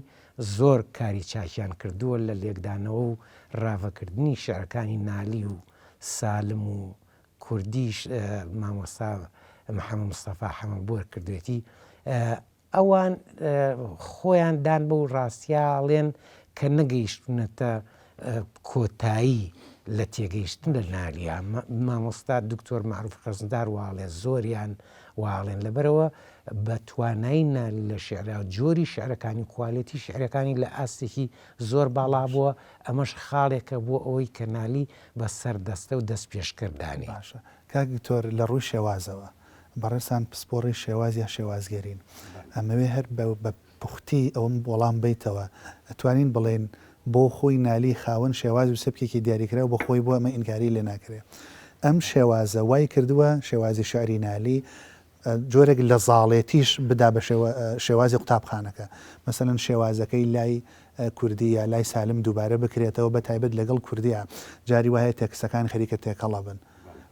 زۆر کاری چاکیان کردووە لە لێکدانەوە و ڕاڤەکردنی شیعرەکانی نالی و سالم و کوردیش مامۆستا محەمەد مستەفا حەمەبۆر کردوێتی. ئەوان خۆیان دان بەو ڕاستیە ئەڵێن کە نەگەیشتونەتە کۆتایی لە تێگەیشتن لە نالیا، مامۆستا دکتۆر مەعروف خەزندار واڵێ زۆریان واڵێن لەبەرئەوە بە توانایی نالی لە شیعرا جۆری شیعرەکانی کوالێتی شیعرەکانی لە ئاستێکی زۆر باڵا بووە ئەمەش خاڵێکە بۆ ئەوەی کە نالی بە سەردەستە و دەستپێشکەر دانێی. باشە کاک دکتۆر لە ڕووی شێوازەوە بەڕێزتان پسپۆڕی شێواز یا شێوازگەرین، ئەمەوێ هەر بە پوختی ئەوەم وەڵام بەیتەوە، ئەتوانین بڵێین بۆ خۆی نالی خاوەن شێواز و سەبکێکی دیاریکراو بە خۆی بووە، ئەمە ئینکاری لێ ناکرێ. ئەم شێوازە وای کردووە شێوازی شیعری نالی جۆرێک لە زاڵێتیش بدا بە شێوازی قوتابخانەکە. مەسەلەن شێوازەکەی لای کوردی یا لای سالم دووبارە بکرێتەوە بە تایبەت لەگەڵ کوردیا جاری وایە تێکستەکان خەریکە تێکەڵ ئەبن.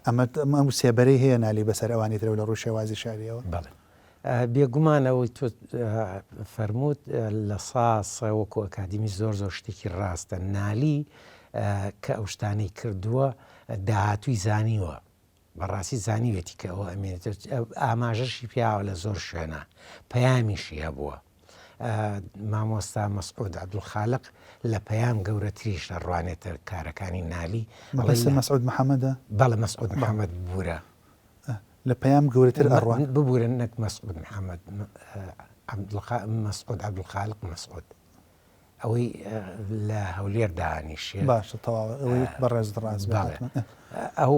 ئەمە ئەم سێبەرەی هەیە نالی بەسەر ئەوانی ترەوە لە ڕووی شێوازی شیعریەوە؟ بەڵێ. بێگومان ئەوەی تۆ فەرمووت لە سا سە وەکو ئەکادیمی زۆر زۆر شتێکی ڕاستە. نالی کە ئەو شتانەی کردووە داهاتووی زانیوە. بەڕاستی زانیوێتی کە ئەوە ئەمێنێتەوە. ئاماژەشی پیاوە لە زۆر شوێنە. پەیامیشی هەبووە. مامۆستا مەسعود عەبدولخالق لە پەیام گەورەتریش ئەڕوانێتە کارەکانی نالی. مەبەستت مەسعود محەمەدە؟ بەڵێ مەسعود محەمەد ببورە. لە پەیام گەورەتر ئەڕوان؟ ببورە نەک مەسعود محەمەد، مەسعود عەبدولخالق مەسعود. ئەوەی لە هەولێر دانیشێت. باشە تەواوە ئەوەی بەڕێزت ڕاست بێت. بەڵێ ئەو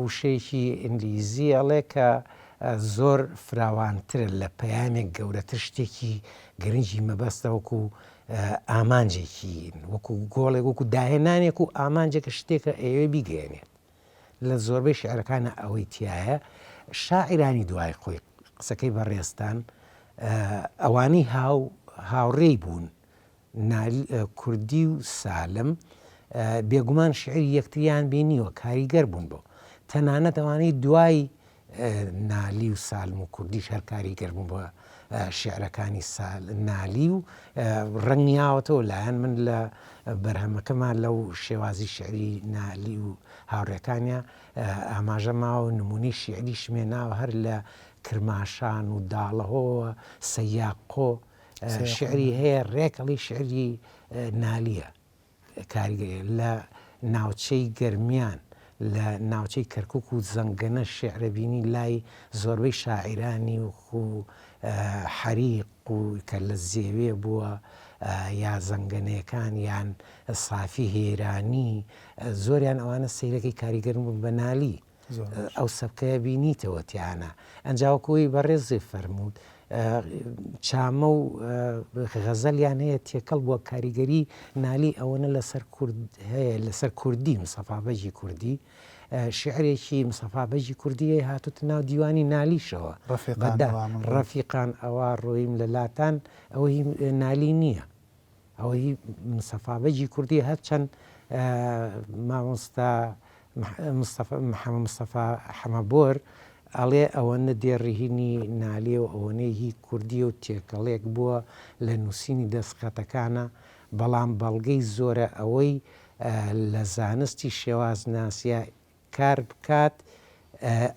وشەیەکی ئینگلیزی ئەڵێ کە زۆر فراوانترە لە پەیامێک گەورەتر شتێکی گرنگی مەبەستە وەکو ئامانجێکی وەکو گۆڵێک وەکو داهێنانێک و ئامانجێکە شتێکە ئەیەوێ بیگەیەنێت لە زۆربەی شیعرەکانا ئەوەی تیایە شاعیرانی دوای خۆی قسەکەی بەڕێزتان ئەوانەی هاو هاوڕێی بوون کوردی و سالم بێگومان شیعری یەکتریان بینیوە کاریگەر بوون بۆ تەنانەت ئەوانەی دوای نالی و سالم و کوردیش هەر کاریگەر بوون بە شیعرەکانی سال نالی و ڕەنگ نیاوەتەوە لایەن من لە بەرهەمەکەمان لەو شێوازی شیعری نالی و هاوڕێکانیا ئاماژە ماوە و نموونەی شیعریشم هێناوە هەر لە کرماشان و داڵەهۆوە سەیاقۆ. شعری هەیە ڕێکەڵی شعری نالیە کاریگەریە لە ناوچەی گەرمیان لە ناوچەی کەرکوک و زەنگەنە شیعرەبینی لای زۆربەی شاعیرانی وەکو حەریق و کە لە زێوێ بووە یا زەنگەنەیەکان یان سافی هێرانی زۆریان ئەوانە سەیرەکەی کاریگەرن بوون بە نالی. ئەو سەبکەیە بینیتەوە تیانە ئەنجا وەکو ئەوەی بەڕێزێ فەرمووت چامە و غەزەلیان هەیە تێکەڵ بووە کاریگەری نالی ئەوەنە لەسەر کورد هەیە لەسەر کوردی مستەفا بەگی کوردی شعرێکی مستەفا بەگی کوردی هەیە هاتوتە ناو دیوانی نالیشەوە ڕەفیقان ئەوە ڕۆیم لە لاتان ئەوە نالی نییە ئەوە هی مستەفا بەگی کوردی هەرچەند مامۆستا محەمە مستەفا حەمەبۆر ئەڵێ ئەوەنە دێڕیهینی نالیە و ئەوەنەی هی کوردیە و تێکەڵێک بووە لە نووسینی دەستخەتەکانە بەڵام بەڵگەی زۆرە ئەوەی لە زانستی شێوازناسیا کار بکات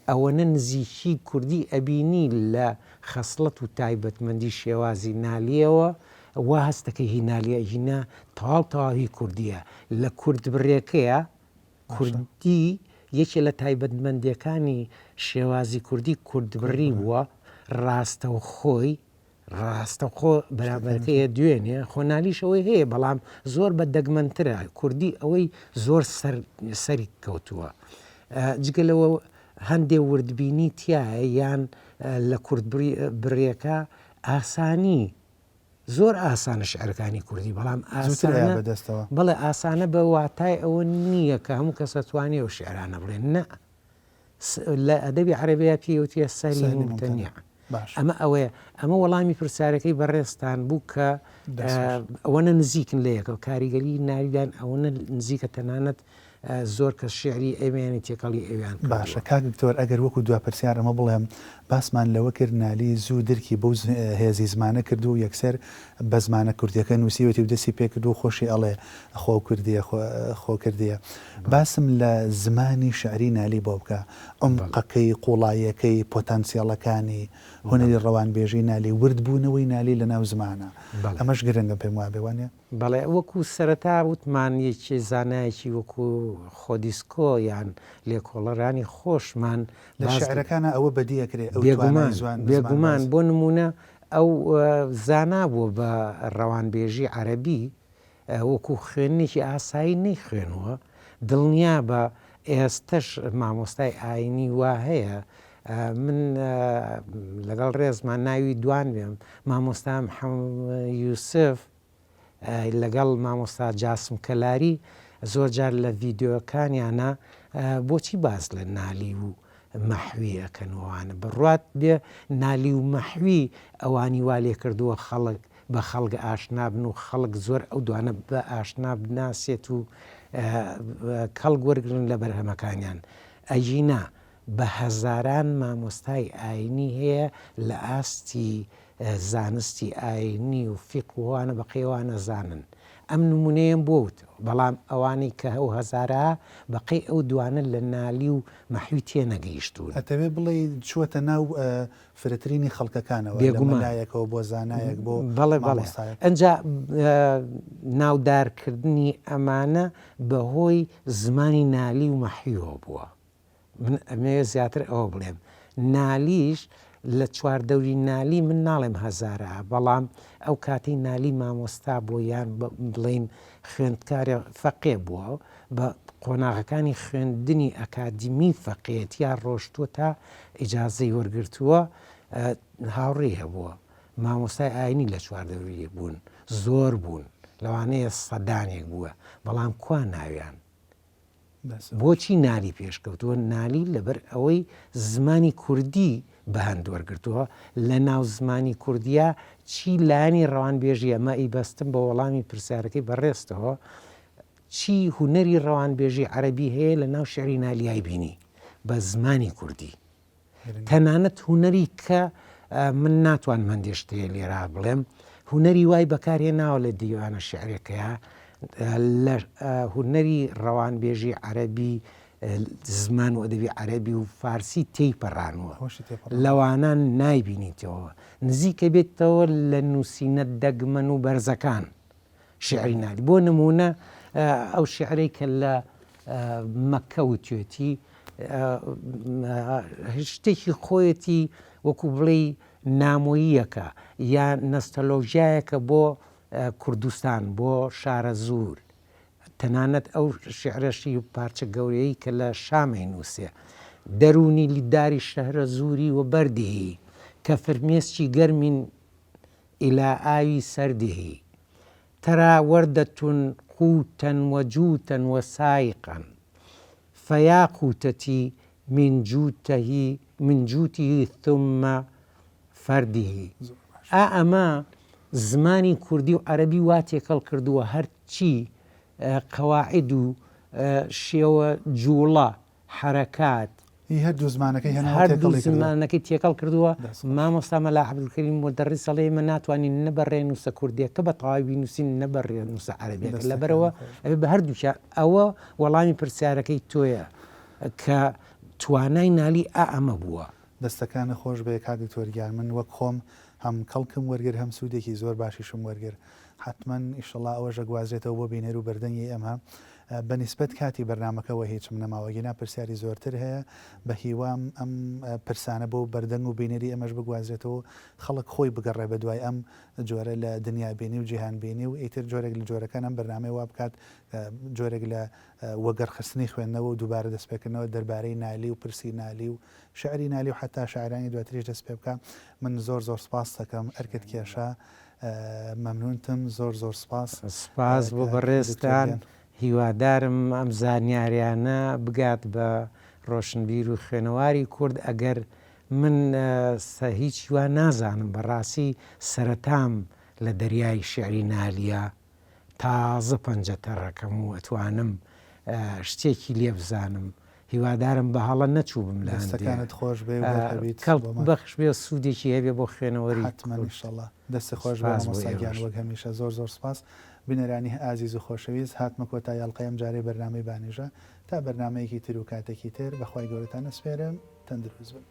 ئەوەنە نزیکی کوردی ئەبینی لە خەسڵەت و تایبەتمەندی شێوازی نالیەوە وا هەست دەکەی هی نالیە ئەگینا تەواو تەواو هی کوردیە لە کورد بڕێکەیە کوردی یەکێ لە تایبەتمەندیەکانی شێوازی کوردی کوردبڕی بووە ڕاستەوخۆی ڕاستەوخۆ بەرامبەرەکەی دوێنێ خۆ نالیش ئەوەی هەیە بەڵام زۆر بە دەگمەنترە کوردی ئەوەی زۆر سەر سەری کەوتووە جگە لەوە هەندێ وردبینی تایە یان لە کورد بڕیەکە ئاسانی زۆر ئاسانە شعرەکانی کوردی بەڵام ئاسانە بەدەستەوە بەڵێ ئاسانە بە واتای ئەوە نییە کە هەموو کەس ئەتوانێ ئەو شعرانە بڵێ نە لە ئەدەبی عەرەبیا پێی وترێ سەهلی مومتەنیع ئەمە ئەوەیە ئەمە وەڵامی پرسیارەکەی بەڕێزتان بوو کە ئەوەنە نزیکن لە یەکەوە کاریگەری ناویان ئەوەنە نزیکە تەنانەت زۆر کەس شیعری ئەویانی تێکەڵی ئەویان کردووە. باشە کاک دکتۆر ئەگەر وەکو دوا پرسیار ئەمە بڵێم باسمان لەوە کرد نالی زوو درکی بەو هێزی زمانە کردو و یەکسەر بە زمانە کوردیەکە نووسیوێتی و دەستی پێکردو و خۆشی ئەڵێ خۆ کوردیە خۆ کردیە باسم لە زمانی شیعری نالی بۆ بکە عومقەکەی قوڵاییەکەی پۆتانسیەڵەکانی هونەری ڕەوانبێژی نالی ورد بوونەوەی نالی لە ناو زمانە ئەمەش گرنگە پێم وابێ وانیە؟ بەڵێ وەکو سەرەتا وتمان یەکێ زانایەکی وەکو خۆدیسکۆ یان لێکۆڵەرانی خۆشمان لە شیعرەکانا ئەوە بەدی ئەکرێ ئەو توانای زوان بێگومان بۆ نموونە ئەو زانا بووە بە ڕەوانبێژی عەرەبی وەکو خوێندنێکی ئاسایی نەیخوێنووە دڵنیابە ئێستەش مامۆستای ئاینی وا هەیە من لەگەڵ ڕێزما ناوی دوان بێم مامۆستا محەممەد یوسف لەگەڵ مامۆستا جاسم کەلاری زۆر جار لە ڤیدیۆکانیانا بۆچی باس لە نالی و مەحوی ئەکەن وانە بڕوات بێ نالی و مەحوی ئەوانی وا لێ کردووە خەڵک بە خەڵک ئاشنا بن و خەڵک زۆر ئەو دوانە بە ئاشنا بناسێت و کەڵک وەرگرن لە بەرهەمەکانیان ئەگینا بە هەزاران مامۆستای ئاینی هەیە لە ئاستی زانستی ئاینی و فیقە و ئەوانە بە قەی ئەوان ئەزانن. ئەم نموونەیەم بۆ وتەوە. بەڵام ئەوانەی کە ئەو هەزارەها بە قەی ئەو دوانە لە نالی و مەحوی تێنەگەیشتوون. ئەتەوێ بڵێی چووەتە ناو فرەترینی خەڵکەکانەوە لە مەلایەکەوە بۆ زانایەک بۆ بەڵێ بەڵێ. مامۆستایەک. ئنجا ناودارکردنی ئەمانە بە هۆی زمانی نالی و مەحویەوە بووە. من ئەمەوێ زیاتر ئەوە بڵێم نالیش لە چواردەوری نالی من ناڵێم هەزارە بەڵام ئەو کاتەی نالی مامۆستا بووە یان بڵێین خوێندکارێ فەقێ بووە بە قۆناغەکانی خوێندنی ئەکادیمی فەقێتیا ڕۆشتووە تا ئیجازەی وەرگرتووە هاوڕێی هەبووە مامۆستای ئاینی لە چواردەوری بوون زۆر بوون لەوانەیە سەدانێک بووە بەڵام کوا ناویان بۆچی نالی پێشکەوتووە؟ نالی لەبەر ئەوەی زمانی کوردی بە هەند وەرگرتووە، لە ناو زمانی کوردیا چی لایەنی ڕەوانبێژی، ئەمە ئەیبەستم بە وەڵامی پرسیارەکەی بەڕێزتەوە، چی هونەری ڕەوانبێژی عەرەبی هەیە لە ناو شیعری نالیای بینی بە زمانی کوردی. تەنانەت هونەری کە من ناتوانم هەندێ شت هەیە لێرە بڵێم هونەری وای بەکارهێناوە لە دیوانە شعرەکەیا لە هونەری ڕەوانبێژی عەرەبی. زمان و ئەدەبی عەرەبی و فارسی تێی پەڕانووە لەوانە نایبینیتەوە نزیکە بێتەوە لە نووسینە دەگمەن و بەرزەکان شیعری نالی بۆ نموونە ئەو شیعرەی کە لە مەککە وتوێتی شتێکی خۆیەتی وەکو بڵێی نامۆییەکە یا نەستەلۆژیایەکە بۆ کوردستان بۆ شارەزوور تەنانەت ئەو شیعرەشی پارچە گەورەیەی کە لە شام ئەینووسێ دەروونی لیداری شەهرەزووری و بەردیی کە فرمێسکی گەرمین ئیلا ئاوی سەردیی تەرا وەردەتون قوتەن و جوتەن و سایقەن فیا قوتەتی من جوتهی من جوتهی ثم فەردیی ئا ئەمە زمانی کوردی و عەرەبی وا تێکەڵ کردووە هەرچی قەواعد و شێوە جووڵە، حەرەکات، ی هەردوو زمانەکەی هێناوە تێکەڵی هەردوو زمانەکەی تێکەڵ کردووە، مامۆستا مەلا عەبدولکەریم مودەڕیس ئەڵێ ئێمە ناتوانین نە بە ڕێنووسە کوردییەکە بە تەواوی بینووسین نە بە ڕێنووسە عەرەبییەکە لەبەرئەوە ئەبێ بە هەردووکیان ئەوە وەڵامی پرسیارەکەی تۆیە کە توانای نالی ئا ئەمە بووە. دەستەکانت خۆش بێ کاک دکتۆر گیان من وەک خۆم هەم کەڵکم وەرگر هەم سوودێکی زۆر باشیشم وەرگر حەتمەن ئیشەڵا ئەوەش ئەگوازرێتەوە بۆ بینەر و بەردەنگی ئێمە بە نیسبەت کاتی بەرنامەکەوە هیچم نەماوە گینا پرسیاری زۆرتر هەیە بە هیوام ئەم پرسانە بۆ بەردەنگ و بینەری ئێمەش بگوازرێتەوە خەڵک خۆی بگەڕێ بە دوای ئەم جۆرە لە دنیابینی و جیهانبینی و ئیتر جۆرێک لە جۆرەکان ئەم بەرنامەیە وا بکات جۆرێک لە وەگەڕخستنی خوێندنەوە و دووبارە دەستپێکردنەوە دەربارەی نالی و پرسی نالی و شیعری نالی و حەتا شاعیرانی دواتریش دەست پێ بکا من زۆر زۆر سپاست دەکەم ئەرکت کێشا مەمنونتم زۆر زۆر سپاس. سپاس بۆ بەڕێزتان هیوادارم ئەم زانیاریانە بگات بە ڕۆشنبیر و خوێنەواری کورد ئەگەر من هیچ وا نازانم بەڕاستی سەرەتام لە دەریای شیعری نالیە تازە پەنجە تەڕەکەم و ئەتوانم شتێکی لێ بزانم هیوادارم بە هەڵە نەچووبم لە هەندێ دەستەکانت خۆش بێ و هەر هەبیت کەڵک بۆمان. بەخش بێ و سوودێکی هەبێ بۆ خوێنەوەری حەتمەن کورد. ئیشەڵا. دەستت خۆش بێ سوپاس بۆ مامۆستا گیان ئێوەش. وەک هەمیشە زۆر زۆر سوپاس. بینەرانی ئازیز و خۆشەویست هاتمە کۆتایی ئەڵقەی ئەمجارەی بەرنامەی بانیژە. تا بەرنامەیەکی تر و کاتێکی تر بە خوای گەورەتان ئەسپێرم. تەندروست بن.